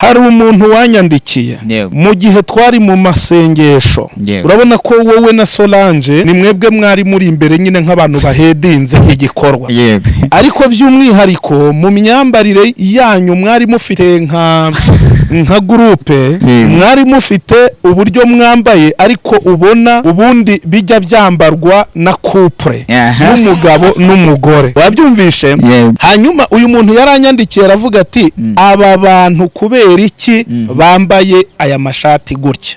Hari umuntu wanyandikiye Yego. mu gihe twari mu masengesho. Yego. Urabona ko wowe na Solange ni mwebwe mwari muri imbere nyine nk'abantu bahedinze igikorwa, ariko by'umwihariko mu myambarire yanyu mwari mufite nka groupe, mwari mufite uburyo mwambaye, ariko ubona ubundi bijya byambarwa na couple y'umugabo n'umugore, wabyumvishe? Yego. Hanyuma uyu muntu yaranyandikiye aravuga ati: "Aba bantu kubera iki bambaye aya mashati gutya?"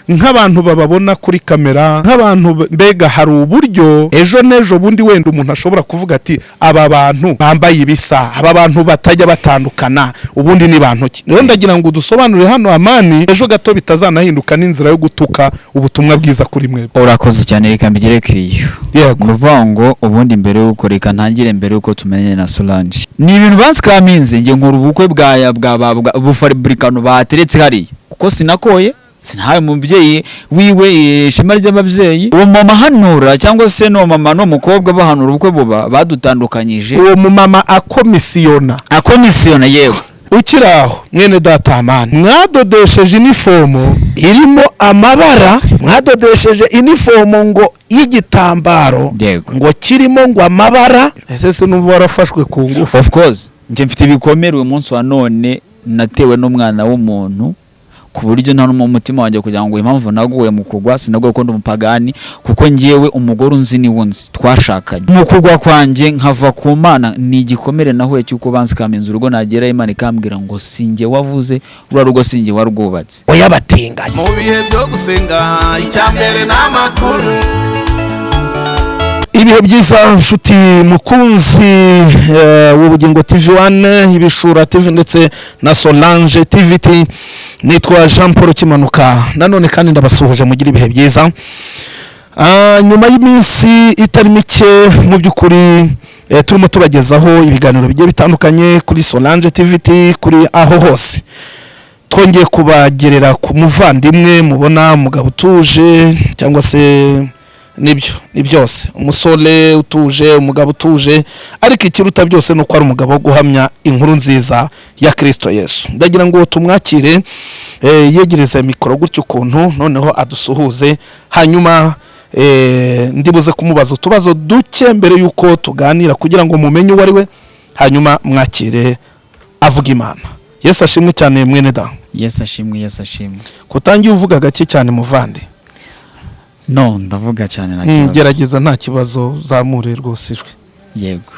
Nk'abantu bababona kuri kamera, nk'abantu mbega hari uburyo ejo n'ejo bundi wenda umuntu ashobora kuvuga ati: "Aba bantu bambaye ibisa, aba bantu batajya batandukana, ubundi ni bantu ki?" Rero ndagira ngo udusobanurire hano, Amani, ejo gato bitazanahinduka n'inzira yo gutuka ubutumwa bwiza kuri mwebwe. Urakoze cyane, reka mbigire kiriyo. Yego. Ni ukuvuga ngo ubundi mbere y'uko, reka ntangire mbere y'uko tumenyanye na Solange, ni ibintu bansikaminze. Njye nkora ubukwe bwa bufaburikano bateretse hariya, kuko sinakoye, sinahaye umubyeyi wiwe ishema ry'ababyeyi. Uwo mama ahanura cyangwa se n'uwo mama n'uwo mukobwa bahanura ubukwe, buba badutandukanyije. Uwo mumama akomisiyona. Akomisiyona, yewe. Ukiri aho, mwene data Amani, mwadodesheje inifomo irimo amabara, mwadodesheje inifomo ngo y'igitambaro ngo kirimo ngo amabara. Ese se numva warafashwe ku ngufu? Of course, njye mfite ibikomere uyu munsi wa none natewe n'umwana w'umuntu, ku buryo nta no mu mutima wanjye kugira ngo impamvu naguye mu kugwa, sinaguye ko ndi umupagani, kuko ngewe umugore unzi niwe unzi twashakanye. Mu kugwa kwanjye nkava ku Mana, ni igikomere nahuye cy'uko bansikamiza urugo, nagerayo Imana ikambwira ngo sinjye wavuze, ruriya rugo sinjye warwubatse. Oya, batinganya. Mu bihe byo gusenga, icya mbere ni amakuru. Ibihe byiza, nshuti mukunzi w'Ubugingo TV 1, Ibishura TV ndetse na Solange TV. Nitwa Jean Paul Kimanuka, nanone kandi ndabasuhuje, mugire ibihe byiza. Nyuma y'iminsi itari mike mu by'ukuri turimo tubagezaho ibiganiro bigiye bitandukanye kuri Solange TV, kuri aho hose, twongeye kubagerera ku muvandimwe mubona, umugabo utuje, cyangwa se nibyo ni byose, umusore utuje, umugabo utuje, ariko ikiruta byose ni uko ari umugabo wo guhamya inkuru nziza ya Kirisito Yesu. Ndagira ngo tumwakire, yegereze mikoro gutyo ukuntu, noneho adusuhuze, hanyuma ndibuze kumubaza utubazo duke mbere y'uko tuganira kugira ngo mumenye uwo ari we, hanyuma mwakire avuga Imana. Yesu ashimwe cyane, mwene da. Yesu ashimwe, Yesu ashimwe. Kutangiye uvuga gake cyane, muvandi. No, ndavuga cyane, nta kibazo. Gerageza, nta kibazo, zamure rwose ijwi. Yego.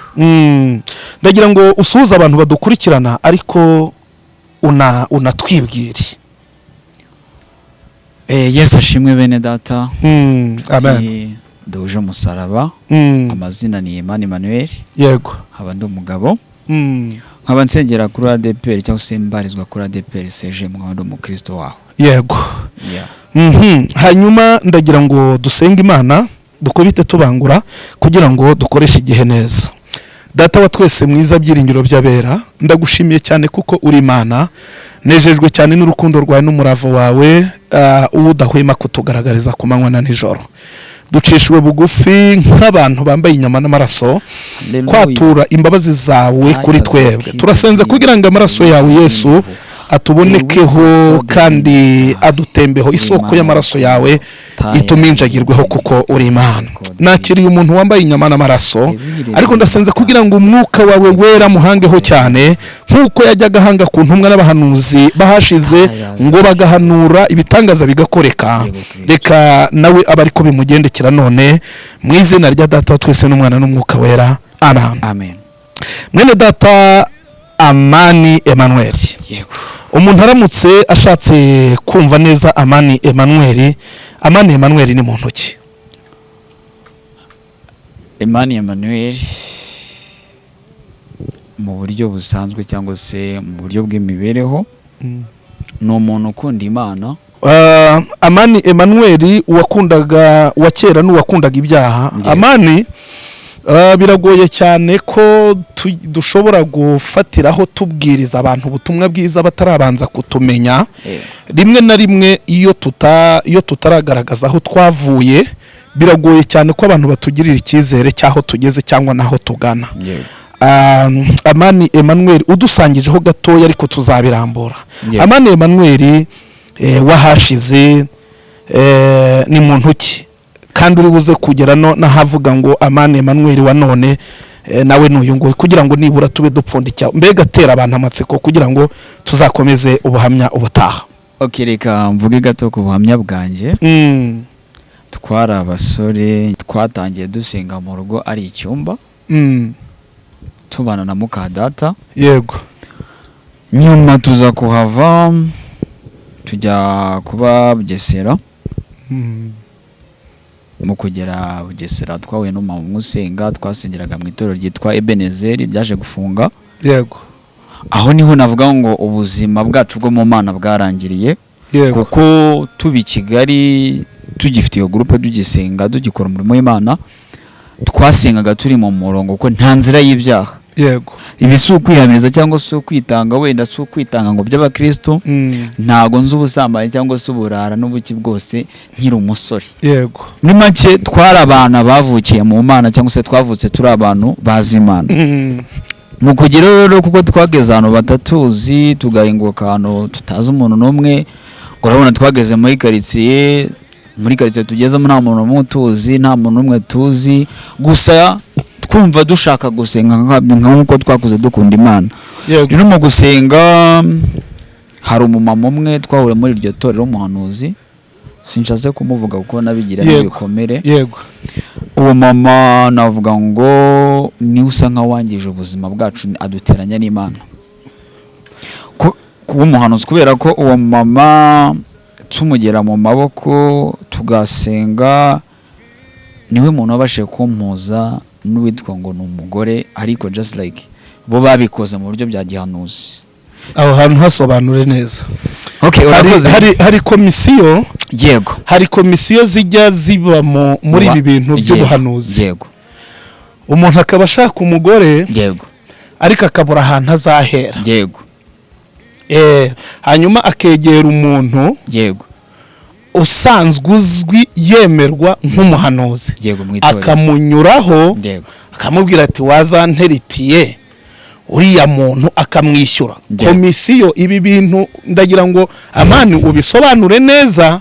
Ndagira ngo usuhuze abantu badukurikirana, ariko unatwibwire. Yesu ashimwe, bene data. Amen. Ati, duhuje umusaraba. Amazina ni Imana Emmanuel, nkaba ndi umugabo, nkaba nsengera kuri ADPR cyangwa se mbarizwa kuri ADPR CG, nkaba ndi umukristo waho. Yeah. Hanyuma ndagira ngo dusenge Imana, dukubite tubangura kugira ngo dukoreshe igihe neza. Data wa twese mwiza, byiringiro by'abera, ndagushimiye cyane kuko uri Imana. Nejejwe cyane n'urukundo rwawe n'umurava wawe, uwo udahwema kutugaragariza ku manywa na nijoro. Ducishijwe bugufi nk'abantu bambaye inyama n'amaraso Hallelujah. kwatura imbabazi zawe kuri twebwe. Turasenze kugira ngo amaraso yawe, Yesu, atubonekeho kandi adutembeho. Isoko y'amaraso yawe ituminjagirweho kuko uri Imana. Nakiriye umuntu wambaye inyama n'amaraso, ariko ndasenze kugira ngo umwuka wawe wera muhangeho cyane nk'uko yajyaga ahanga ku ntumwa n'abahanuzi bahashize, ngo bagahanura ibitangaza bigakoreka. Reka nawe abe ariko bimugendekera none, mu izina rya Data wa twese n'Umwana n'Umwuka Wera, amen. Amen. Mwene data Amani Emmanuel, Yego. umuntu aramutse ashatse kumva neza Amani Emmanuel, Amani Emmanuel ni muntu ki? Emmanuel Emmanuel mu buryo busanzwe cyangwa se mu buryo bw'imibereho ni umuntu ukunda Imana. Amani Emmanuel wakundaga wa kera n'uwakundaga ibyaha. Amani, biragoye cyane ko dushobora gufatiraho tubwiriza abantu ubutumwa bwiza batarabanza kutumenya. Rimwe na rimwe iyo tutaragaragaza aho twavuye, biragoye cyane ko abantu batugirira icyizere cy'aho tugeze cyangwa n'aho tugana. Amani Emmanuel udusangijeho gatoya, ariko tuzabirambura. Amani Emmanuel wahashize ni muntu ki? Kandi uri buze kugera no n'ahavuga ngo Amani Emmanuel wa none nawe n'uyu nguyu, kugira ngo nibura tube dupfundikiye, mbega atera abantu amatsiko kugira ngo tuzakomeze ubuhamya ubutaha. Ok, reka mvuge gato ku buhamya bwanjye. Twari abasore, twatangiye dusenga mu rugo, ari icyumba, tubana na muka data. Nyuma tuza kuhava tujya kuba Bugesera. Mu kugera Bugesera twahuye n'umumama umwe usenga, twasengeraga mu itorero ryitwa Ebenezeri ryaje gufunga. Aho niho navuga ngo ubuzima bwacu bwo mu Mana bwarangiriye, kuko tuba i Kigali tugifite iyo groupe, tugisenga, tugikora umurimo w'Imana, twasengaga turi mu murongo kuko nta nzira y'ibyaha. Ibi si ukwihamiriza cyangwa se ukwitanga, wenda si ukwitanga ngo by'abakristo. Ntago nzi ubusambanyi cyangwa se uburara n'ubuki bwose nkiri umusore. Muri make, twari abana bavukiye mu Mana, cyangwa se twavutse turi abantu bazi Imana. Mu kugira rero, kuko twageze ahantu batatuzi, tugahinguka ahantu tutazi umuntu n'umwe, ngo urabona twageze muri karitsiye, muri karitsiye tugezemo nta muntu n'umwe utuzi, nta muntu n'umwe tuzi, gusa twumva dushaka gusenga nk'uko twakuze dukunda Imana. Rero mu gusenga hari umumama umwe twahuriye muri iryo torero w'umuhanuzi, sinshatse kumuvuga kuko nabigira n'ibikomere. Uwo mama navuga ngo niwe usa nk'awangije ubuzima bwacu, aduteranya n'Imana. Kuba umuhanuzi, kubera ko uwo mama tumugera mu maboko tugasenga, niwe muntu wabashije kumpuza n'uwitwa ngo ni umugore, ariko just like bo babikoze mu buryo bya gihanuzi. Aho hantu hasobanure neza. Okay, hari, urakoze. Hari komisiyo. Hari komisiyo zijya ziba muri ibi bintu by'ubuhanuzi. Umuntu akaba ashaka umugore, ariko akabura ahantu azahera. Hanyuma akegera umuntu usanzwe uzwi, yemerwa nk'umuhanuzi, Yego, mu itorero. akamunyuraho, akamubwira ati: "Wazanteritiye uriya muntu?" Akamwishyura komisiyo. Ibi bintu ndagira ngo Amani ubisobanure neza,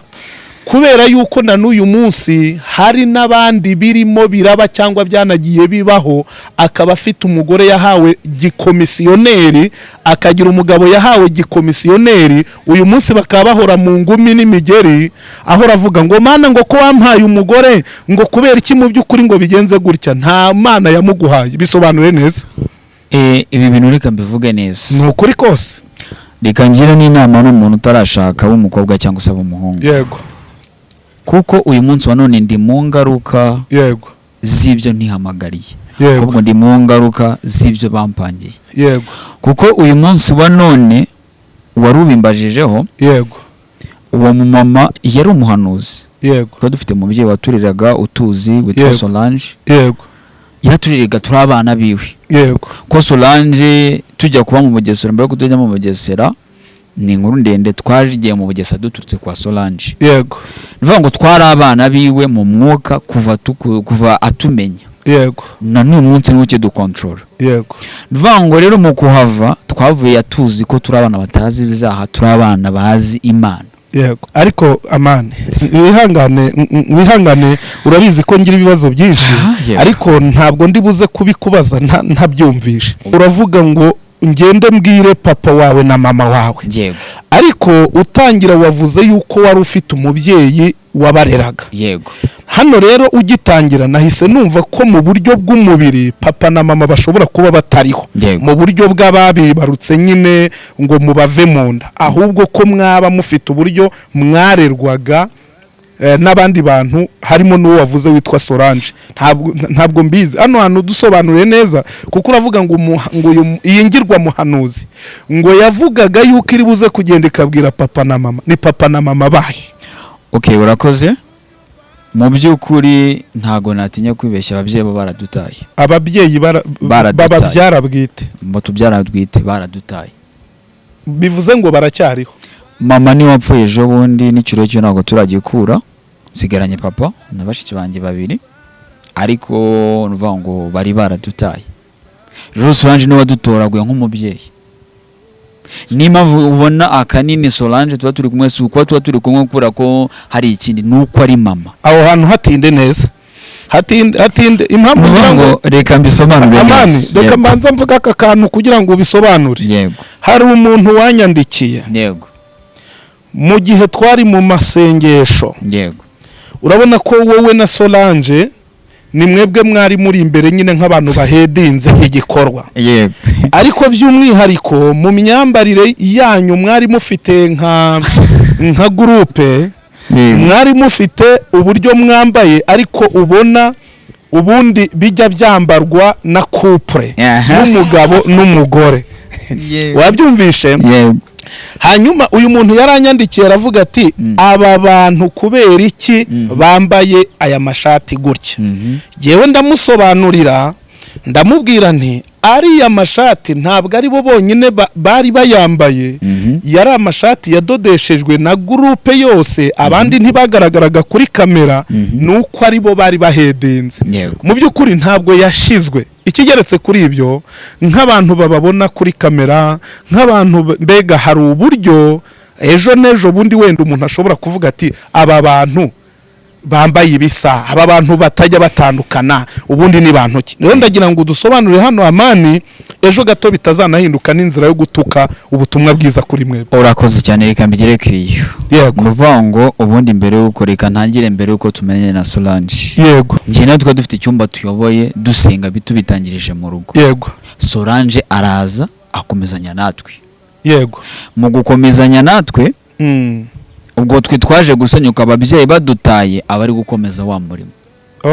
kubera yuko na n'uyu munsi hari n'abandi birimo biraba cyangwa byanagiye bibaho, akaba afite umugore yahawe gikomisiyoneri, akagira umugabo yahawe gikomisiyoneri, uyu munsi bakaba bahora mu ngumi n'imigeri, ahora avuga ngo: "Mana, ngo ko wampaye umugore, ngo kubera iki mu by'ukuri ngo bigenze gutya?" Nta Mana yamuguhaye. Bisobanure neza. Ibi bintu reka mbivuge neza. Ni ukuri kose. Reka ngire n'inama n'umuntu utarashaka, w'umukobwa cyangwa se w'umuhungu, kuko uyu munsi wa none ndi mu ngaruka z'ibyo ntihamagariye, ahubwo ndi mu ngaruka z'ibyo bampangiye, kuko uyu munsi wa none wari ubimbajijeho. Uwo mumama yari umuhanuzi. Twari dufite umubyeyi watureraga utuzi witwa Solange. Yaratureraga turi abana biwe, ko Solange tujya kuba mu Bugesera, mbere yuko tujya mu Bugesera, ni inkuru ndende, twagiye mu Bugesera duturutse kwa Solange. Ni ukuvuga ngo twari abana biwe mu mwuka kuva atumenya, na n'uyu munsi niwe ukidukontorora. Ni ukuvuga ngo rero mu kuhava twavuye tuzi ko turi abana batazi ibyaha, turi abana bazi Imana. Yego, ariko Amani, wihangane, wihangane, urabizi ko ngira ibibazo byinshi, ariko ntabwo ndi buze kubikubaza ntabyumvishe. Uravuga ngo ngende mbwire papa wawe na mama wawe, ariko utangira wavuze yuko wari ufite umubyeyi wabareraga. Yego. Hano rero ugitangira nahise numva ko mu buryo bw'umubiri papa na mama bashobora kuba batariho, mu buryo bw'ababibarutse nyine ngo mubave mu nda, ahubwo ko mwaba mufite uburyo mwarerwaga n'abandi bantu, harimo n'uwo wavuze witwa Solange. Ntabwo mbizi, hano hantu dusobanuriye neza, kuko uravuga ngo ngo iyi ngirwa muhanuzi ngo yavugaga yuko iri buze kugenda ikabwira papa na mama. Ni papa na mama bahe? Okay, urakoze. Mu by'ukuri ntago natinya kwibeshya, ababyeyi bo baradutaye. Ababyeyi Baradutaye. bababyara bwite? Mu tubyara bwite baradutaye. Bivuze ngo baracyariho? Mama niwe wapfuye ejo bundi, n'ikiro cyo ntabwo turagikura, nsigaranye papa na bashiki banjye babiri, ariko nuvuga ngo bari baradutaye. Rero Solange niwe wadutoraguye nk'umubyeyi. Niyo mpamvu ubona akanini Solange tuba turi kumwe, si ukuba tuba turi kumwe kubera ko hari ikindi, ni uko ari mama. Aho hantu hatinde neza, hatinde, hatinde. Impamvu Ni ngira ukuvuga ngo ngo reka mbisobanure Amani, neza. reka Yego. mbanza mvuga aka kantu kugira ngo ubisobanure. Yego. Hari umuntu wanyandikiye mu gihe twari mu masengesho. Urabona ko wowe na Solange ni mwebwe mwari muri imbere nyine nk'abantu bahedinze igikorwa, ariko by'umwihariko mu myambarire yanyu mwari mufite nka groupe, mwari mufite uburyo mwambaye, ariko ubona ubundi bijya byambarwa na couple y'umugabo n'umugore. Wabyumvishe? Yego. Hanyuma uyu muntu yaranyandikiye, aravuga ati: "Aba bantu kubera iki bambaye aya mashati gutya?" Yewe, ndamusobanurira, ndamubwira nti: "Ariya mashati ntabwo ari bo bonyine bari bayambaye." Yari amashati yadodeshejwe na groupe yose, abandi ntibagaragaraga kuri kamera, ni uko ari bo bari bahedinze. Mu by'ukuri ntabwo yashizwe ikigeretse kuri ibyo, nk'abantu bababona kuri kamera, nk'abantu mbega hari uburyo ejo n'ejo bundi wenda umuntu ashobora kuvuga ati: "Aba bantu bambaye ibisa, aba bantu batajya batandukana, ubundi ni bantu ki?" Rero ndagira ngo udusobanurire hano, Amani, ejo gato bitazanahinduka n'inzira yo gutuka ubutumwa bwiza kuri mwebwe. Urakoze cyane, reka mbigire kiriyo. Yego. Ni ukuvuga ngo ubundi mbere y'uko, reka ntangire mbere y'uko tumenyanye na Solange. Njye nawe twari dufite icyumba tuyoboye, dusenga, tubitangirije mu rugo. Solange araza akomezanya natwe. Mu gukomezanya natwe, ubwo twe twaje gusenyuka, ababyeyi badutaye, aba ari gukomeza wa murimo. Ni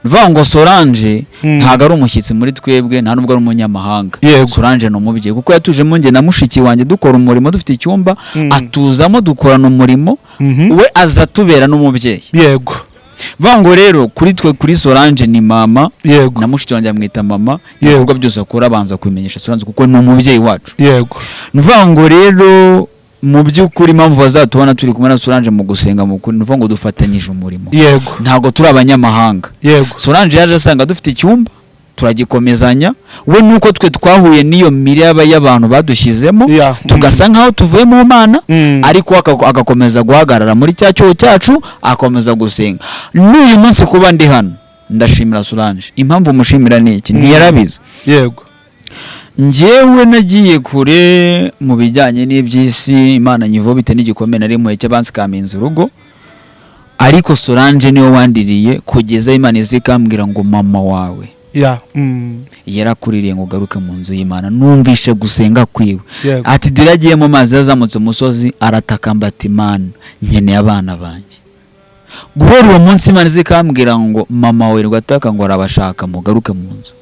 ukuvuga ngo Solange ntabwo ari umushyitsi muri twebwe, nta nubwo ari umunyamahanga. Solange ni umubyeyi kuko yatujemo njye na mushiki wanjye dukora umurimo, dufite icyumba, atuzamo dukorana umurimo, we aza atubera n'umubyeyi. Vuga ngo rero kuri twe, kuri Solange ni mama, na mushiki wanjye amwita mama. Ibikorwa byose akora abanza kubimenyesha Solange kuko ni umubyeyi wacu. Ni ukuvuga ngo rero mu by'ukuri impamvu bazatubona turi kumwe na Solange mu gusenga mu kuri, ni ukuvuga ngo dufatanyije umurimo. Ntabwo turi abanyamahanga. Solange yaje asanga dufite icyumba, turagikomezanya. We nuko twe twahuye n'iyo miraba y'abantu badushyizemo, tugasa nkaho tuvuye mu Mana, ariko agakomeza guhagarara muri cya cyuho cyacu, akomeza gusenga. N'uyu munsi kuba ndi hano ndashimira Solange. Impamvu mushimira ni iki? Ntiyarabizi. Njyewe nagiye kure mu bijyanye n'iby'isi, Imana nyivo bite n'igikomere nari mpuye cy'abansikaminze urugo, ariko Solange niwe wandiriye kugeza Imana iza ikambwira ngo: "Mama wawe yarakuririye ngo ugaruke mu nzu y'Imana, numvishe gusenga kwiwe." Ati: "Dore agiye mu mazi, yazamutse umusozi, aratakamba ati: 'Mana, nkeneye abana banjye.'" Guhera uwo munsi Imana iza ikambwira ngo: "Mama wawe ataka ngo arabashaka, mugaruke mu nzu."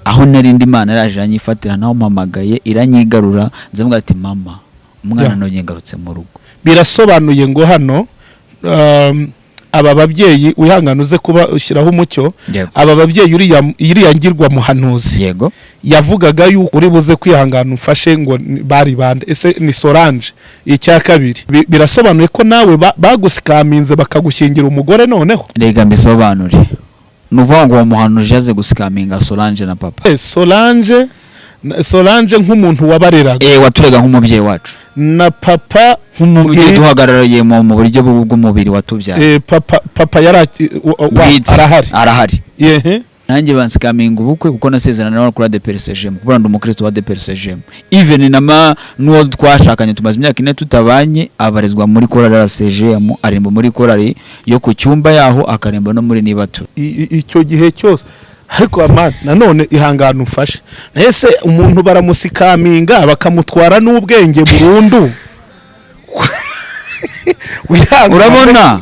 Aho narindi Imana yaraje iranyifatira, naho mpamagaye iranyigarura, nzavuga ati: "Mama, umwana nongeye ngarutse mu rugo." Birasobanuye ngo hano aba babyeyi, wihangane uze kuba ushyiraho umucyo, aba babyeyi, iriya ngirwa muhanuzi yavugaga yuko uri buze kwihangana umfashe ngo bari bande? Ese ni Solange? Icya kabiri, birasobanuye ko nawe bagusikaminze bakagushyingira umugore noneho? Reka mbisobanure. Ni ukuvuga ngo uwo muhanuzi yaze gusikaminga Solange na papa. Solange nk'umuntu wabareraga. Waturega nk'umubyeyi wacu. Na papa. Nk'umubyeyi duhagarariye mu buryo bw'umubiri watubyaye. Papa yari Bwite. arahari? Arahari. Yehe. Nanjye bansikaminga ubukwe kuko nasezerana nawe kuri ADEPR CGM, kuko ndi umukristo wa ADEPR CGM. Even na ma n'uwo twashakanye tumaze imyaka 4 tutabanye, abarizwa muri korali ya CGM, aririmba muri korali yo ku cyumba yaho, akaririmba no muri Nibatu. Icyo gihe cyose ariko, Amani, nanone ihangane umfashe, ese umuntu baramusikaminga bakamutwara n'ubwenge burundu? Wihangane. Urabona?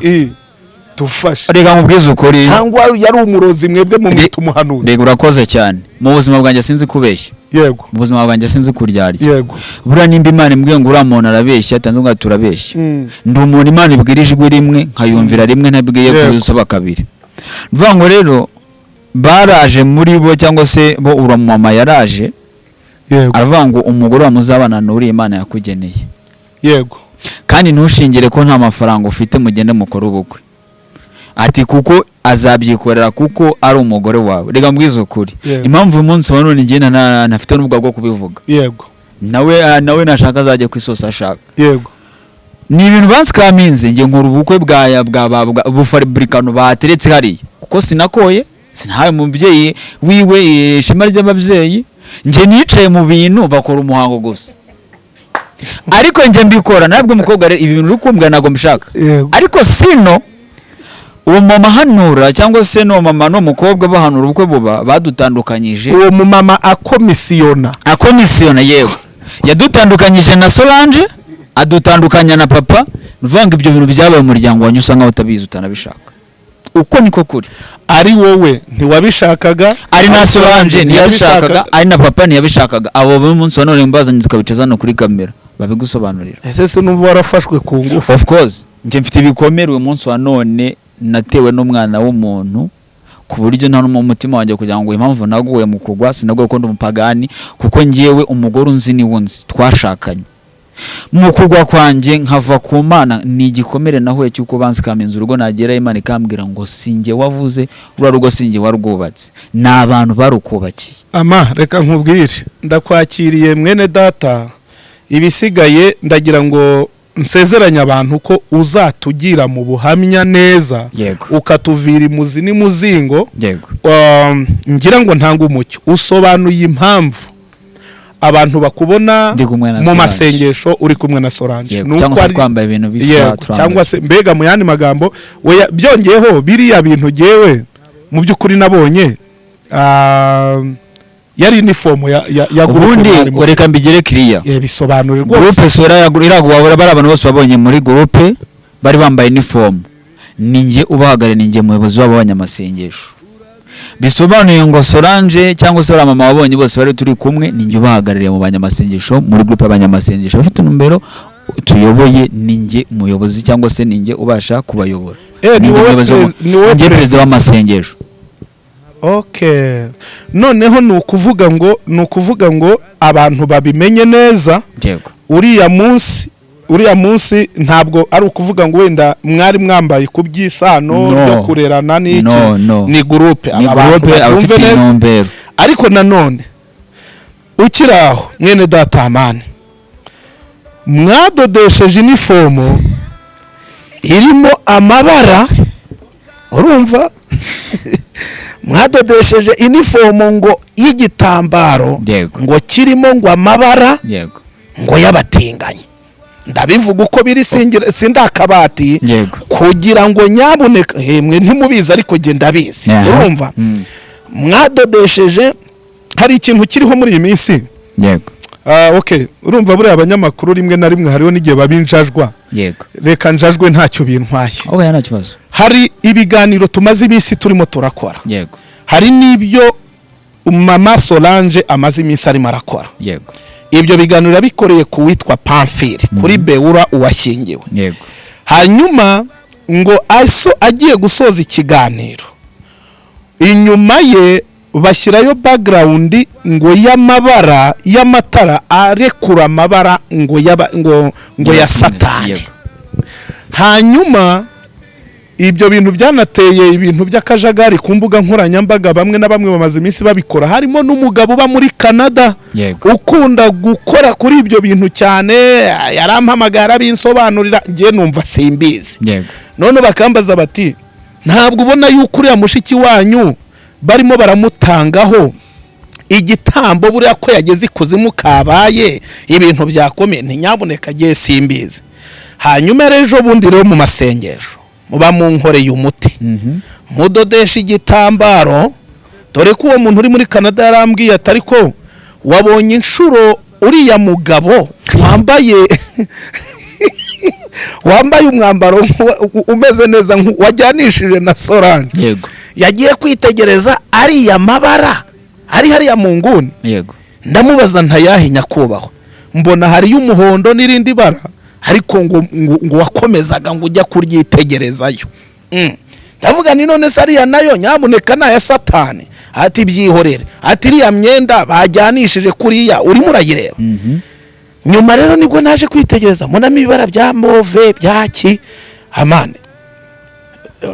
Dufashe. Reka nkubwize ukuri. Cyangwa yari umurozi mwebwe mumwita umuhanuzi? Reka, urakoze cyane. Mu buzima bwanjye sinzi kubeshya. Mu buzima bwanjye sinzi kuryarya. Buriya nimba Imana imbwiye ngo uriya muntu arabeshya, atanze ngo turabeshya. Ndi umuntu Imana ibwira ijwi rimwe nkayumvira rimwe, ntabwiye kubisaba kabiri. Mvuga ngo rero baraje muri bo, cyangwa se bo, uriya mama yaraje aravuga ngo: "Umugore wa muzabana ni uriya Imana yakugeneye, kandi ntushingire ko nta mafaranga ufite, mugende mukore ubukwe." Ati kuko Azabyikorera kuko ari umugore wawe. Reka mbwize ukuri, impamvu uyu munsi wa none njye ntafite n'ubwoba bwo kubivuga, nawe nashaka azajya ku isosi ashaka. Ni ibintu bansikaminze. Njye nkora ubukwe bwa bufaburikano bateretse hariya, kuko sinakoye, sinahaye umubyeyi wiwe ishema ry'ababyeyi. Njye nicaye mu bintu bakora umuhango gusa, ariko njye mbikora nabwo. Umukobwa rero, ibi bintu uri kumbwira ntabwo mbishaka. Ariko sino uwo mama ahanura cyangwa se n'uwo mama n'uwo mukobwa bahanura ubukwe, buba badutandukanyije. Uwo mumama akomisiyona. Akomisiyona, yewe. Yadutandukanyije na Solange, adutandukanya na papa. Ni ukuvuga ngo ibyo bintu byabaye mu muryango wanyu usa nkaho utabizi, utanabishaka. Uko niko kuri. Ari wowe ntiwabishakaga. Ari na Solange ntiyabishakaga, ari na papa ntiyabishakaga. Abo b'umunsi wa none mbazanye tukabicaza hano kuri kamera babigusobanurira. Ese se numva warafashwe ku ngufu? Of course, njye mfite ibikomere uyu munsi wa none natewe n'umwana w'umuntu, ku buryo nta n'umutima wanjye kugira ngo impamvu naguye mu kugwa, sinaguye ko ndi umupagani, kuko njyewe umugore unzi niwe unzi twashakanye. Mu kugwa kwanjye nkava ku Mana, ni igikomere nahuye cy'uko bansikamiza urugo, nagerayo Imana ikambwira ngo sinjye wavuze ruriya rugo, sinjye warwubatse, ni abantu barukubakiye. Ama reka nkubwire, ndakwakiriye mwene data. Ibisigaye ndagira ngo nsezeranye abantu ko uzatugira mu buhamya neza, ukatuvira imuzi n'imuzingo. Ngira ngo ntange umucyo, usobanuye impamvu abantu bakubona Ndi kumwe na mu Solange. masengesho uri kumwe na Solange. Nuko Cyangwa se twambaye ibintu bisa. Twambaye. Cyangwa se mbega mu yandi magambo weya, byongeyeho biriya bintu jyewe mu by'ukuri nabonye yari inifomu ya groupe Ubundi mwari mufite. reka mbigere kiriya. Bisobanure rwose. Groupe sora iraguwa, bari abantu bose wabonye muri groupe bari bambaye uniform, ni njye ubahagarariye, ni njye muyobozi wabo w'abanyamasengesho. Bisobanuye ngo Solange cyangwa se bariya mama wabonye bose bari turi kumwe, ni njye ubahagarariye mu banyamasengesho, muri groupe y'abanyamasengesho bafite intumbero tuyoboye. Ni njye umuyobozi cyangwa se ni njye ubasha kubayobora. Ni Ni njye wowe umuyobozi ni wowe ni njye perezida w'amasengesho. Okay, noneho ni ukuvuga ngo abantu babimenye neza. Uriya munsi ntabwo ari ukuvuga ngo wenda mwari mwambaye ku by'isano No. ryo kurerana n'iki. No, no. Ni groupe. Ni Aba bantu groupe babyumve abafite neza. intumbero. Ariko nanone ukiri aho, mwene data Amani, mwadodesheje inifomo irimo amabara, urumva, mwadodesheje inifomo ngo y'igitambaro ngo kirimo ngo amabara ngo y'abatinganyi. Ndabivuga uko biri, sindakabati kugira ngo nyabuneka mwe ntimubizi, ariko jye ndabizi. Urumva, mwadodesheje, hari ikintu kiriho muri iyi minsi. Okay, urumva buriya abanyamakuru rimwe na rimwe hariho n'igihe babinjajwa. Reka njajwe, ntacyo bintwaye. Oya, nta kibazo. Hari ibiganiro tumaze iminsi turimo turakora, hari n'ibyo mama Solange amaze iminsi arimo arakora. Ibyo biganiro yabikoreye ku witwa Pamphile kuri Beura uwashyingiwe. Hanyuma ngo aso agiye gusoza ikiganiro, inyuma ye bashyirayo background ngo y'amabara y'amatara arekura amabara ngo yaba ngo ya Satani. Hanyuma ibyo bintu byanateye ibintu by'akajagari ku mbuga nkoranyambaga. Bamwe na bamwe bamaze iminsi babikora, harimo n'umugabo uba muri Canada ukunda gukora kuri ibyo bintu cyane. Yarampamagaye arabinsobanurira, ngiye numva simbizi. None bakambaza bati: "Ntabwo ubona yuko uriya mushiki wanyu barimo baramutangaho igitambo, buriya ko yageze ikuzimu kabaye, ibintu byakomeye?" Ntinyaboneka, agiye simbizi. Hanyuma rero ejo bundi rero mu masengesho muba munkoreye umuti, mudodesha igitambaro, dore ko uwo muntu uri muri Canada yarambwiye ati: "Ariko wabonye inshuro uriya mugabo wambaye umwambaro umeze neza wajyanishije na Solange yagiye kwitegereza ariya mabara ari hariya mu nguni?" Ndamubaza ntayahe nyakubahwa? Mbona hariyo umuhondo n'irindi bara, ariko ngo wakomezaga ngo ujya kuryitegerezayo. Ndavuga ni none se ariya nayo nyamuneka ni aya Satani? Ati: "Byihorere." Ati: "Iriya myenda bajyanishije kuriya urimo urayireba?" Nyuma rero nibwo naje kwitegereza, mbonamo ibibara bya mauve byaki. Amane.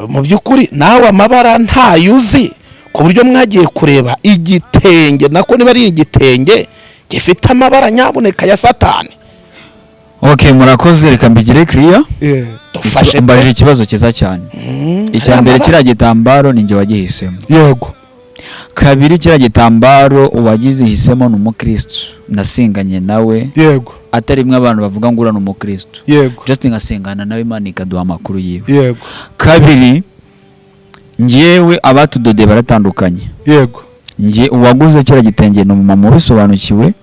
Mu by'ukuri nawe amabara ntayo uzi, ku buryo mwagiye kureba igitenge, nako niba ari igitenge gifite amabara nyabuneka ya Satani? Okay, murakoze. Reka mbigire clear. Dufashe. Mbajije ikibazo cyiza cyane. Icya mbere, kiriya gitambaro ni njye wagihisemo. Kabiri, kiriya gitambaro uwagihisemo ni umukristo nasenganye nawe, atari rimwe abantu bavuga ngo uriya ni umukristo, just ngasengana nawe, Imana ikaduha amakuru yiwe. Kabiri, njyewe abatudodeye baratandukanye. Njye uwaguze kiriya gitenge ni umumama ubisobanukiwe,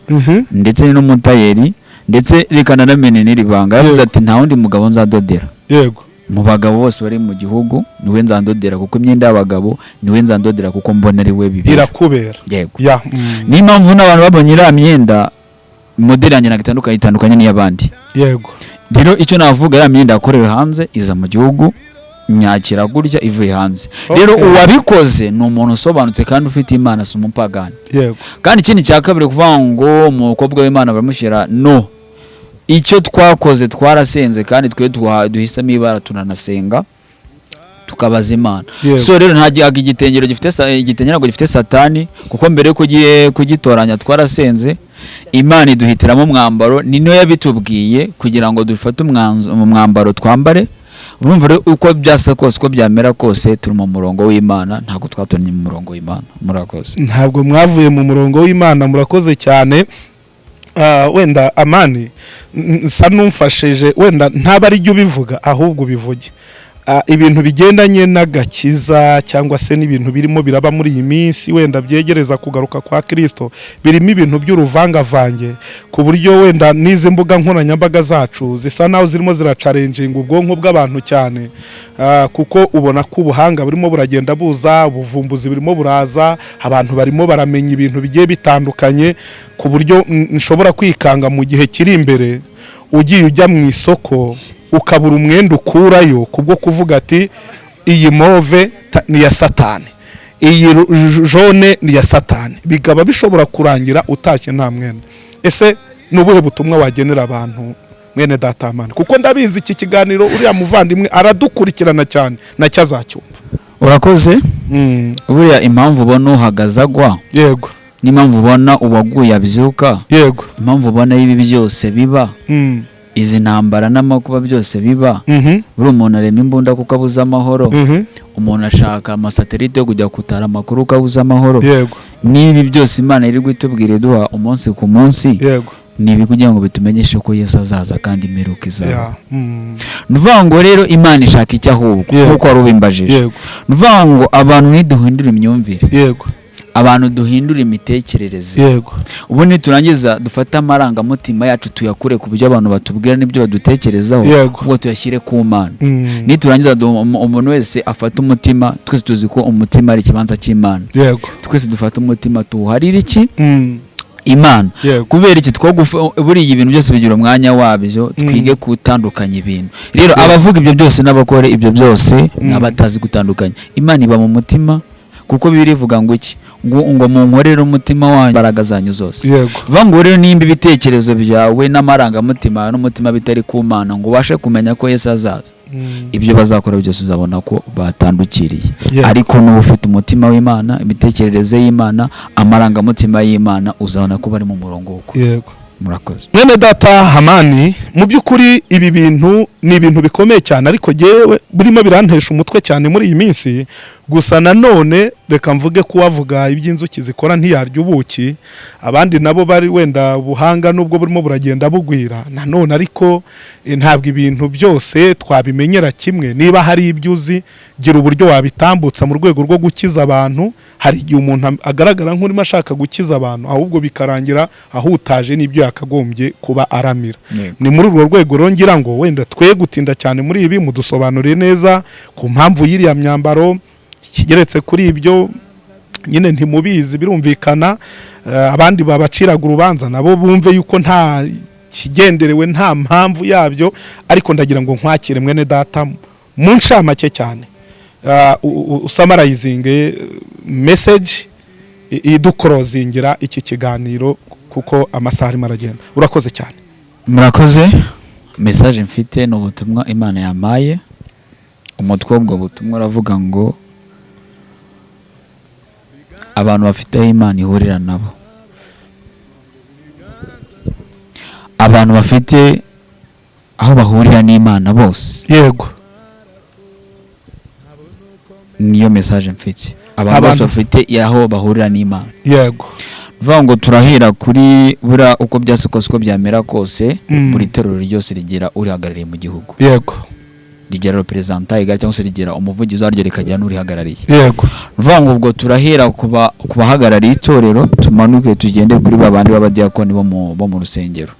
ndetse ni n'umutayeri, ndetse reka nanamene n'iri banga, yavuze ati: "Nta wundi mugabo nzadodera mu bagabo bose bari mu gihugu, niwe nzandodera, kuko imyenda y'abagabo niwe nzandodera, kuko mbona ari we bibera." Irakubera. Yego. Ya. Niyo mpamvu n'abantu babonye iriya myenda, modeli yanjye ntabwo itandukanye n'iy'abandi. Rero icyo navuga, iriya myenda yakorewe hanze, iza mu gihugu nyakira gutya ivuye hanze. Rero uwabikoze ni umuntu usobanutse kandi ufite Imana, si umupagani. Kandi ikindi cya kabiri, kuvuga ngo umukobwa w'Imana baramushyira, no icyo twakoze twarasenze, kandi twe duhisemo ibara, tunanasenga, tukabaza Imana. So rero nta igitengero gifite igitenge ntabwo gifite Satani, kuko mbere yuko ugiye kugitoranya twarasenze, Imana iduhitiramo umwambaro, ni niyo yabitubwiye kugira ngo dufate umwambaro twambare. Urumva rero, uko byasa kose, uko byamera kose, turi mu murongo w'Imana, ntabwo twatoranye mu murongo w'Imana. Murakoze. Ntabwo mwavuye mu murongo w'Imana. Murakoze cyane. Wenda Amani, nsa n'umfashije, wenda ntaba ari jya ubivuga, ahubwo ubivuge. Ibintu bigendanye n'agakiza cyangwa se n'ibintu birimo biraba muri iyi minsi, wenda byegereza kugaruka kwa Kirisito, birimo ibintu by'uruvangavange, ku buryo wenda n'izi mbuga nkoranyambaga zacu zisa naho zirimo zirachallenginga ubwonko bw'abantu cyane. Kuko ubona ko ubuhanga burimo buragenda buza, ubuvumbuzi burimo buraza, abantu barimo baramenya ibintu bigiye bitandukanye, ku buryo nshobora kwikanga mu gihe kiri imbere ugiye ujya mu isoko ukabura umwenda ukurayo, kubwo kuvuga ati: "Iyi mauve ni iya Satani, iyi jaune ni iya Satani," bikaba bishobora kurangira utashye nta mwenda. Ese ni ubuhe butumwa wagenera abantu, mwene data Amani? Kuko ndabizi iki kiganiro uriya muvandimwe aradukurikirana cyane, nacyo azacyumva. Urakoze. Buriya impamvu ubona uhagaze agwa, n'impamvu ubona uwaguye abyuka, impamvu ubona ibi byose biba, izi ntambara n'amakuba byose biba, buri umuntu arema imbunda kuko abuze amahoro, umuntu ashaka amasatelite yo kujya kutara amakuru kuko abuze amahoro. N'ibi byose Imana iri gutubwira, iduha umunsi ku munsi, ni ibi kugira ngo bitumenyeshe ko Yesu azaza kandi imperuka izaba. Ni ukuvuga ngo rero Imana ishaka icyo ahubwo, nk'uko wari ubimbajije, ni ukuvuga ngo abantu ntiduhindure imyumvire, abantu duhindure imitekerereze. Ubu niturangiza dufate amarangamutima yacu tuyakure ku byo abantu batubwira n'ibyo badutekerezaho, ahubwo tuyashyire ku Mana. Niturangiza umuntu wese afate umutima. Twese tuzi ko umutima ari ikibanza cy'Imana. Twese dufate umutima tuwuharire iki? Imana. Kubera iki? Buriya ibintu byose bigira umwanya wabyo. Twige gutandukanya ibintu. Rero abavuga ibyo byose n'abakora ibyo byose ni abatazi gutandukanya. Imana iba mu mutima, kuko Bibiliya ivuga ngo iki? Ngo munkorere umutima wanyu imbaraga zanyu zose. Vuga ngo rero nimba ibitekerezo byawe n'amarangamutima yawe n'umutima bitari ku Mana, ngo ubashe kumenya ko Yesu azaza, ibyo bazakora byose uzabona ko batandukiriye. Ariko nuba ufite umutima w'Imana, imitekerereze y'Imana, amarangamutima y'Imana, uzabona ko bari mu murongo w'ukuri. Murakoze. Mwene data Hamani, mu by'ukuri ibi bintu ni ibintu bikomeye cyane, ariko jyewe burimo birantesha umutwe cyane muri iyi minsi. Gusa nanone reka mvuge ko uwavuga iby'inzuki zikora ntiyarya ubuki. Abandi nabo bari wenda ubuhanga nubwo burimo buragenda bugwira nanone, ariko ntabwo ibintu byose twabimenyera kimwe. Niba hari ibyo uzi, gira uburyo wabitambutsa mu rwego rwo gukiza abantu. Hari igihe umuntu agaragara nk'urimo ashaka gukiza abantu, ahubwo bikarangira ahutaje n'ibyo yakagombye kuba aramira. Ni muri urwo rwego rero ngira ngo wenda twe gutinda cyane muri ibi, mudusobanurire neza ku mpamvu y'iriya myambaro. Ikigeretse kuri ibyo nyine ntimubizi, birumvikana, abandi babaciraga urubanza nabo bumve yuko nta kigenderewe, nta mpamvu yabyo. Ariko ndagira ngo nkwakire, mwene data, mu ncamake cyane, usummarizinge message iduclosingira iki kiganiro, kuko amasaha arimo aragenda. Urakoze cyane. Murakoze. Message mfite ni ubutumwa Imana yampaye. Umutwe w'ubwo butumwa uravuga ngo abantu bafite aho Imana ihurira nabo, abantu bafite aho bahurira n'Imana bose. Yego. Niyo message mfite, abantu bose bafite aho bahurira n'Imana. Yego. Vuga ngo turahera kuri buriya uko byase kose, uko byamera kose, buri torero ryose rigira urihagarariye mu gihugu. Yego. Rigira representant igare cyangwa se rigira umuvugizi waryo, rikagira n'urihagarariye. Yego. Vuga ngo ubwo turahera ku bahagarariye itorero, tumanuke tugende kuri ba bandi b'abadiyakoni bo mu rusengero.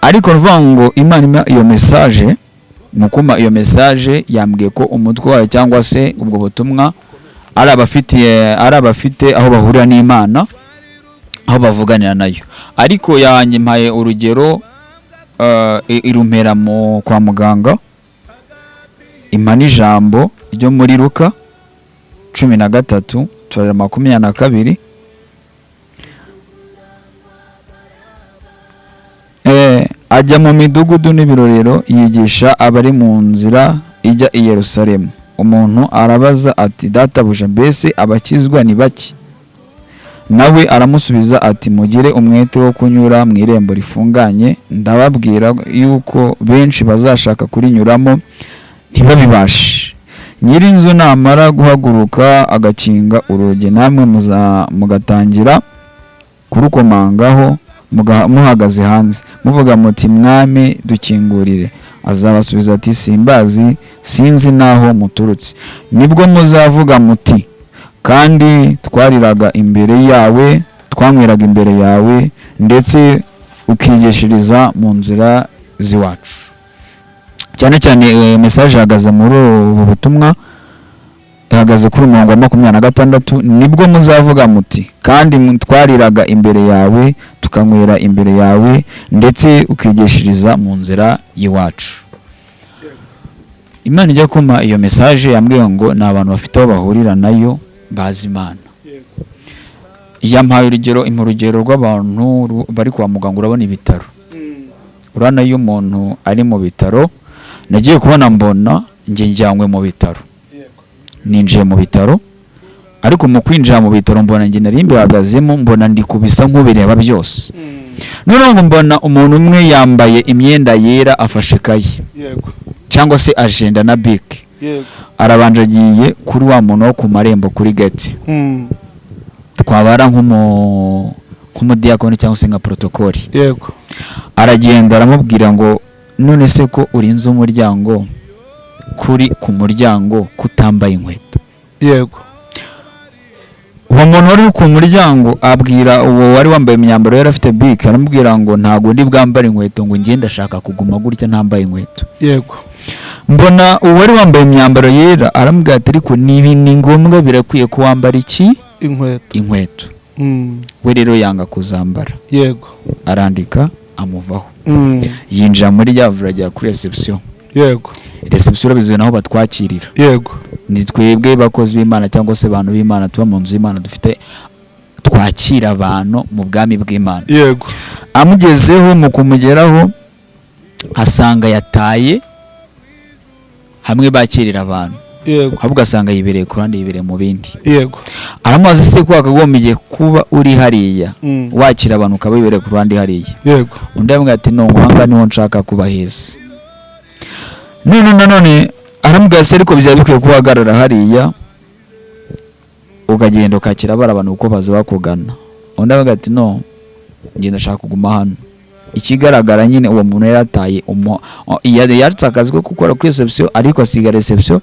Ariko vuga ngo Imana impa iyo message, mu kumpa iyo message yambwiye ko umutwe wayo cyangwa se ubwo butumwa ari abafite aho bahurira n'Imana, aho bavuganira nayo. Ariko yanjye mpaye urugero, irumpera mu kwa muganga, impa n'ijambo ryo muri Luka 13 turareba 22. Ajya mu midugudu n'ibirorero yigisha abari mu nzira ijya i Yerusalemu. Umuntu arabaza ati: "Databuja, mbese abakizwa ni bake?" Nawe aramusubiza ati: "Mugire umwete wo kunyura mu irembo rifunganye, ndababwira yuko benshi bazashaka kurinyuramo ntibabibashe. Nyir'inzu namara guhaguruka agakinga urugi, namwe mugatangira kurukomangaho muhagaze hanze, muvuga muti: 'Mwami, dukingurire,' azabasubiza ati: 'Simbazi, sinzi n'aho muturutse.' Nibwo muzavuga muti: 'Kandi twariraga imbere yawe, twanyweraga imbere yawe, ndetse ukigishiriza mu nzira z'iwacu.'" Cyane cyane message ihagaze muri ubu butumwa, ihagaze kuri umurongo wa 26: "Nibwo muzavuga muti: 'Kandi twariraga imbere yawe, tukanywera imbere yawe, ndetse ukigishiriza mu nzira y'iwacu." Imana ijya kumpa iyo message yambwiye ngo ni abantu bafite aho bahurira nayo, bazi Imana. Yampaye urugero, impa urugero rw'abantu bari kwa muganga. Urabona ibitaro, urabona iyo umuntu ari mu bitaro, nagiye kubona mbona njye njyanywe mu bitaro, ninjiye mu bitaro. Ariko mu kwinjira mu bitaro mbona njye nari mbihagazemo, mbona ndi kubisa nk'ubireba byose. Noneho ngo mbona umuntu umwe yambaye imyenda yera, afashe ikayi cyangwa se agenda na bike, arabanje agiye kuri wa muntu wo ku marembo, kuri gate, twabara nk'umudiyakoni cyangwa se nka protokoli. Aragenda aramubwira ngo: "None se ko urinze umuryango, kuri ku muryango kutambaye inkweto?" Uwo muntu wari uri ku muryango abwira uwo wari wambaye imyambaro yari afite bike, aramubwira ngo: "Ntabwo ndi bwambare inkweto, ngo ngende, ndashaka kuguma gutya ntambaye inkweto." Mbona uwari wambaye imyambaro yera aramubwira ati: "Ariko nibi ni ngombwa, birakwiye ko wambara iki?" Inkweto. Inkweto. We rero yanga kuzambara. Arandika, amuvaho. Yinjira muri rya vuriro, ajya kuri reception. Reception urabizi naho batwakirira. Ni twebwe bakozi b'Imana cyangwa se abantu b'Imana tuba mu nzu y'Imana, dufite twakira abantu mu bwami bw'Imana. Amugezeho, mu kumugeraho asanga yataye hamwe bakirira abantu, ahubwo asanga yibereye ku ruhande, yibereye mu bindi. Aramubaza: "Se ko wakagombye kuba uri hariya wakira abantu, ukaba wibereye ku ruhande hariya?" Undi aramubwira ati: "No, ngo ahangaha niho nshaka kuba heza." None nanone aramubwira: "Se ariko byaba bikwiye ko uhagarara hariya, ukagenda ukakira bari abantu uko baza bakugana?" Undi aramubwira ati: "No, njye ndashaka kuguma hano." Ikigaragara nyine uwo muntu yarataye yaretse akazi ko gukora kuri reception, ariko asiga reception,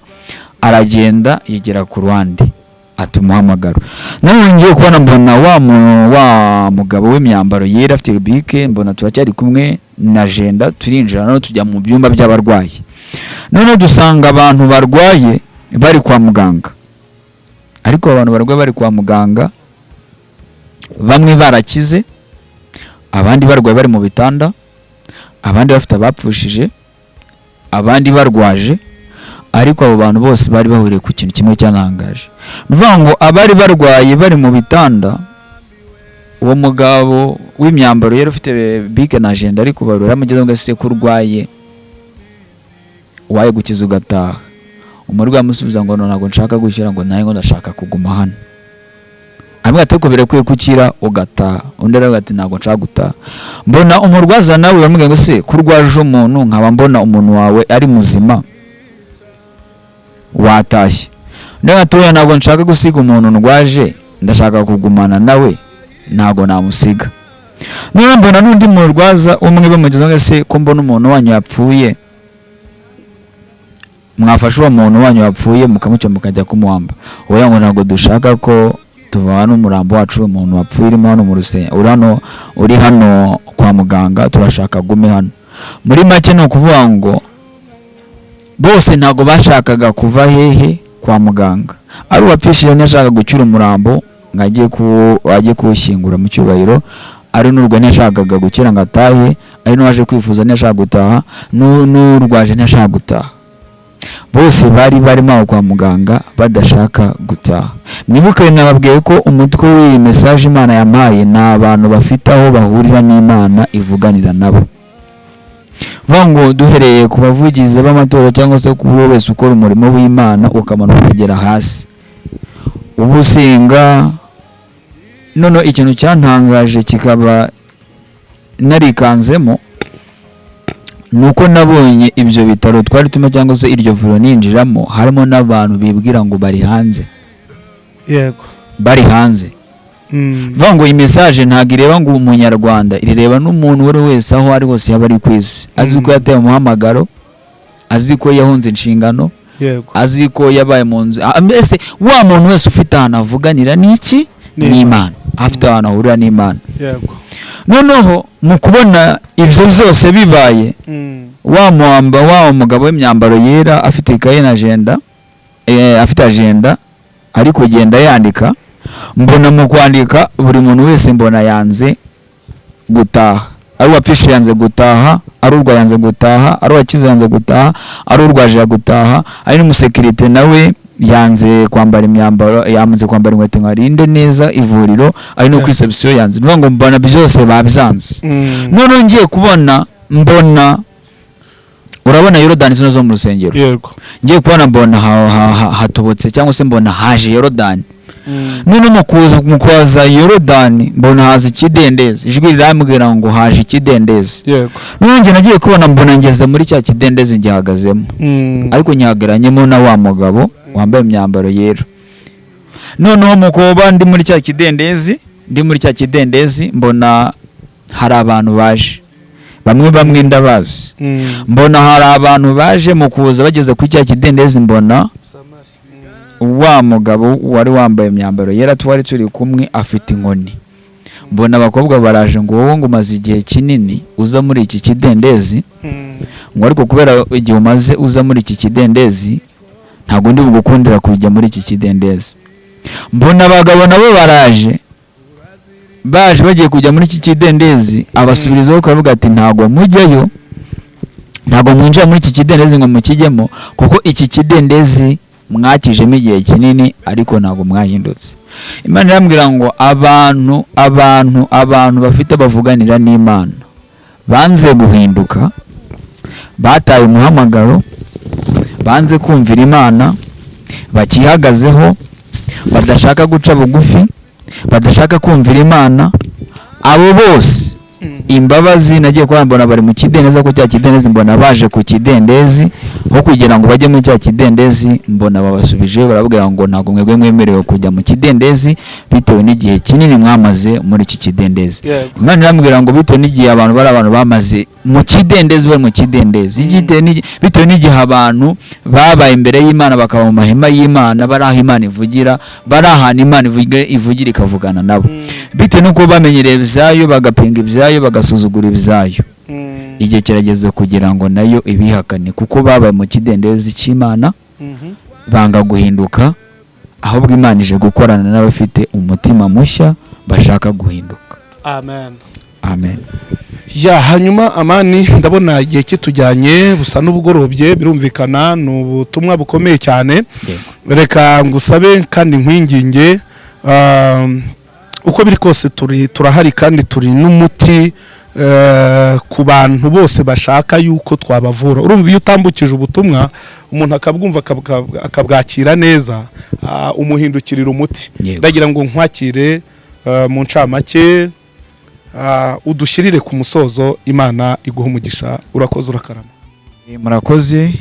aragenda yegera ku ruhande, ata umuhamagaro. Nanone ngiye kubona mbona wa mugabo w'imyambaro yera afite bike, mbona turacyari kumwe na agenda, turinjira noneho tujya mu byumba by'abarwayi. Noneho dusanga abantu barwaye bari kwa muganga, ariko abantu barwaye bari kwa muganga bamwe barakize, abandi barwaye bari mu bitanda, abandi bafite abapfushije, abandi barwaje. Ariko abo bantu bose bari bahuriye ku kintu kimwe cyantangaje. Ni ukuvuga ngo abari barwaye bari mu bitanda, uwo mugabo w'imyambaro yari ufite bike na agenda ari kubarura, amugezeho ngo: "Ese ko urwaye, waye gukiza ugataha?" Umurwayi amusubiza ngo: "Ntabwo nshaka gukira," ngo nawe ngo ndashaka kuguma hano. Amwe ati: "Ariko birakwiye gukira ugataha." Undi aravuga ati: "Ntabwo nshaka gutaha." Mbona umurwaza nawe baramubwira ngo: "Se ko urwaje umuntu, nkaba mbona umuntu wawe ari muzima, watashye?" Undi ati: "Oya, ntabwo nshaka gusiga umuntu ndwaje, ndashaka kugumana nawe, ntabwo namusiga." Noneho mbona n'undi murwaza umwe bamugezaho ngo: "Se ko mbona umuntu wanyu yapfuye, mwafashe uwo muntu wanyu wapfuye mukamuca mukajya kumuhamba?" "Oya," ngo, "ntabwo dushaka ko tuvana umurambo wacu, umuntu wapfuye urimo hano mu rusengero, uri hano, uri hano kwa muganga, turashaka agume hano." Muri make ni ukuvuga ngo bose ntabwo bashakaga kuva hehe? Kwa muganga. Ari uwapfishije ntiyashaka gucyura umurambo ngo ajye kuwushyingura mu cyubahiro, ari n'urwaye ntiyashakaga gukira ngo atahe, ari n'uwaje kwifuza ntiyashaka gutaha, n'urwaje ntiyashaka gutaha. Bose bari barimo aho kwa muganga badashaka gutaha. Mwibuke nababwiye ko umutwe w'iyi message Imana yampaye ni abantu bafite aho bahurira n'Imana, ivuganira nabo. Vuga ngo duhereye ku bavugizi b'amatora cyangwa se ku buri wese ukora umurimo w'Imana, ukamanuka ukagera hasi uba usenga. Noneho ikintu cyantangaje kikaba narikanzemo ni uko nabonye ibyo bitaro twari turimo cyangwa se iryo vuriro ninjiramo, harimo n'abantu bibwira ngo bari hanze. Bari hanze. Vuga ngo iyi message ntabwo ireba ngo umunyarwanda, ireba n'umuntu uwo ari we wese, aho ari hose yaba ari ku isi, azi ko yateye umuhamagaro, azi ko yahunze inshingano, azi ko yabaye mu nzu. Mbese wa muntu wese ufite ahantu avuganira n'iki? N'Imana. N'Imana, afite ahantu ahurira n'Imana. Noneho mu kubona ibyo byose bibaye, wa muhamba wa mugabo w'imyambaro yera afite ikaye na agenda, afite agenda ari kugenda yandika. Mbona mu kwandika buri muntu wese mbona yanze gutaha: ari uwapfishije yanze gutaha, ari urwaye yanze gutaha, ari uwakize yanze gutaha, ari urwaje gutaha, ari n'umusekirite nawe yanze kwambara imyambaro, yanze kwambara inkweto ngo arinde neza ivuriro, ari no kuri reception yanze. Ni ukuvuga ngo mbona byose babyanze. Noneho ngiye kubona mbona, urabona Yorodani zino zo mu rusengero? Yego. Ngiye kubona mbona hatobotse cyangwa se mbona haje Yorodani. None mu kuza Yorodani mbona haza ikidendezi. Ijwi rirambwira ngo haje ikidendezi. None njye nagiye kubona mbona ngeze muri cya kidendezi, ngihagazemo, ariko nyihagaranyemo na wa mugabo wambaye imyambaro yera. Noneho mu kuba ndi muri cya kidendezi, mbona hari abantu baje, bamwe bamwe ndabazi. Mbona hari abantu baje, mu kuza bageze kuri cya kidendezi mbona wa mugabo wari wambaye imyambaro yera twari turi kumwe afite inkoni. Mbona abakobwa baraje ngo: "Wowe ngo umaze igihe kinini uza muri iki kidendezi," ngo, "ariko kubera igihe umaze uza muri iki kidendezi, ntabwo ndi bugukundira kujya muri iki kidendezi." Mbona abagabo nabo baraje, baje bagiye kujya muri iki kidendezi, abasubirizaho kavuga ati: "Ntabwo mujyayo, ntabwo mwinjira muri iki kidendezi ngo mukijyemo, kuko iki kidendezi mwakijemo igihe kinini ariko ntabwo mwahindutse." Imana irambwira ngo abantu bafite bavuganira n'Imana banze guhinduka, bataye umuhamagaro, banze kumvira Imana, bakihagazeho, badashaka guca bugufi, badashaka kumvira Imana, abo bose imbabazi nagiye kubona mbona bari mu kidendezi, ko cya kidendezi mbona baje ku kidendezi, aho kugira ngo bajye muri cya kidendezi mbona babasubije, barababwira ngo: "Ntabwo mwebwe mwemerewe kujya mu kidendezi bitewe n'igihe kinini mwamaze muri iki kidendezi." Imana irambwira ngo bitewe n'igihe abantu bari abantu bamaze mu kidendezi, bari mu kidendezi, bitewe n'igihe abantu babaye imbere y'Imana, bakaba mu mahema y'Imana, bari aho Imana ivugira, bari ahantu Imana ivugira ikavugana nabo, bitewe n'uko bamenyereye ibyayo, bagapinga ibyayo, bagasuzugura ibyayo, igihe kirageze kugira ngo nayo ibihakane, kuko babaye mu kidendezi cy'Imana banga guhinduka. Ahubwo Imana ije gukorana n'abafite umutima mushya bashaka guhinduka. Amen. Amen. Ya, hanyuma Amani, ndabona igihe kitujyanye busa n'ubugorobye, birumvikana ni ubutumwa bukomeye cyane. Reka ngusabe kandi nkwinginge, uko biri kose turi turahari kandi turi n'umuti. Ku bantu bose bashaka yuko twabavura, urumva iyo utambukije ubutumwa umuntu akabwumva, akabwakira neza, umuhindukirira umuti. Ndagira ngo nkwakire mu ncamake, udushyirire ku musozo. Imana iguha umugisha, urakoze, urakarama. Murakoze.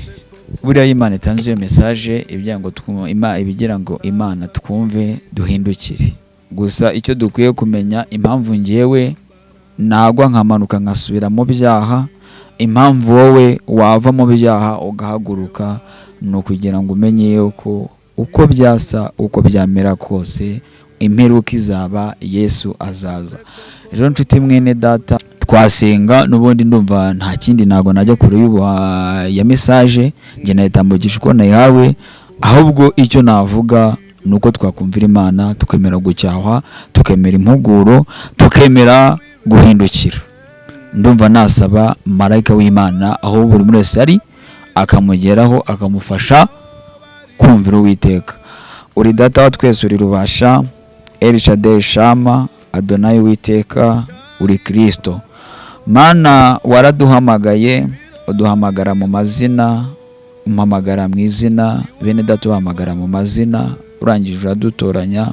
Buriya iyo Imana itanze iyo message ibigira ngo Imana twumve, duhindukire. Gusa icyo dukwiye kumenya, impamvu ngewe nagwa nkamanuka nkasubira mu byaha, impamvu wowe wava mu byaha ugahaguruka, ni ukugira ngo umenye yuko uko byasa, uko byamera kose, imperuka izaba, Yesu azaza. Rero nshuti mwene data, twasenga n'ubundi. Ndumva nta kindi, ntabwo najya kure ya message, njye nayitambukisha uko nayihawe. Ahubwo icyo navuga ni uko twakumvira Imana, tukemera gucyahwa, tukemera impuguro, tukemera guhindukira. Ndumva nasaba marayika w'Imana aho buri muntu wese ari, akamugeraho, akamufasha kumvira Uwiteka. Uri Data wa twese, uri Rubasha, Elishadai, Shama, Adonayi, Uwiteka, uri Kirisito. Mana, waraduhamagaye, uduhamagara mu mazina, umpamagara mu izina, bene data ubahamagara mu mazina, urangije uradutoranya,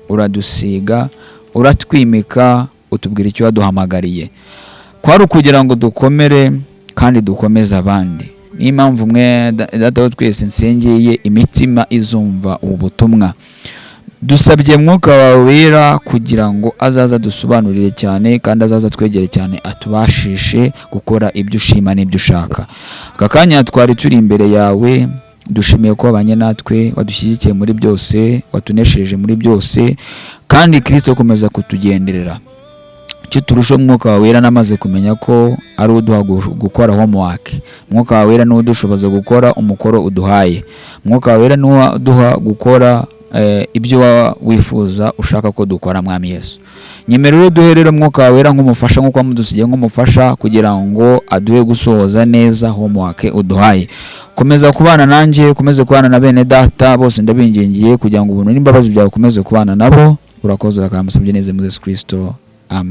uradusiga, uratwimika, utubwira icyo waduhamagariye, kwari ukugira ngo dukomere kandi dukomeze abandi. Niyo mpamvu mwe data wa twese nsengeye imitima izumva ubu butumwa. Dusabye Mwuka wawe Wera kugira ngo azaze adusobanurire cyane kandi azaze atwegere cyane, atubashishe gukora ibyo ushima n'ibyo ushaka. Aka kanya twari turi imbere yawe, dushimiye ko wabanye natwe, wadushyigikiye muri byose, watunesheje muri byose, kandi Kirisito komeza kutugenderera. Icyo turusha Umwuka wawe Wera, namaze kumenya ko ari uduha gukora homework. Umwuka wawe Wera niwo udushoboza gukora umukoro uduhaye. Umwuka wawe Wera niwo uduha gukora ibyo wifuza, ushaka ko dukora. Mwami Yesu, nyemerera duhe rero Umwuka wawe Wera nk'umufasha, nk'uko wamudusigiye nk'umufasha, kugira ngo aduhe gusohoza neza homework uduhaye. Komeza kubana nanjye, komeze kubana na bene data bose, ndabingingiye kugira ngo ubuntu n'imbabazi byawe ukomeze kubana nabo. Urakoze, urakamusabye neza muri Yesu Kristo.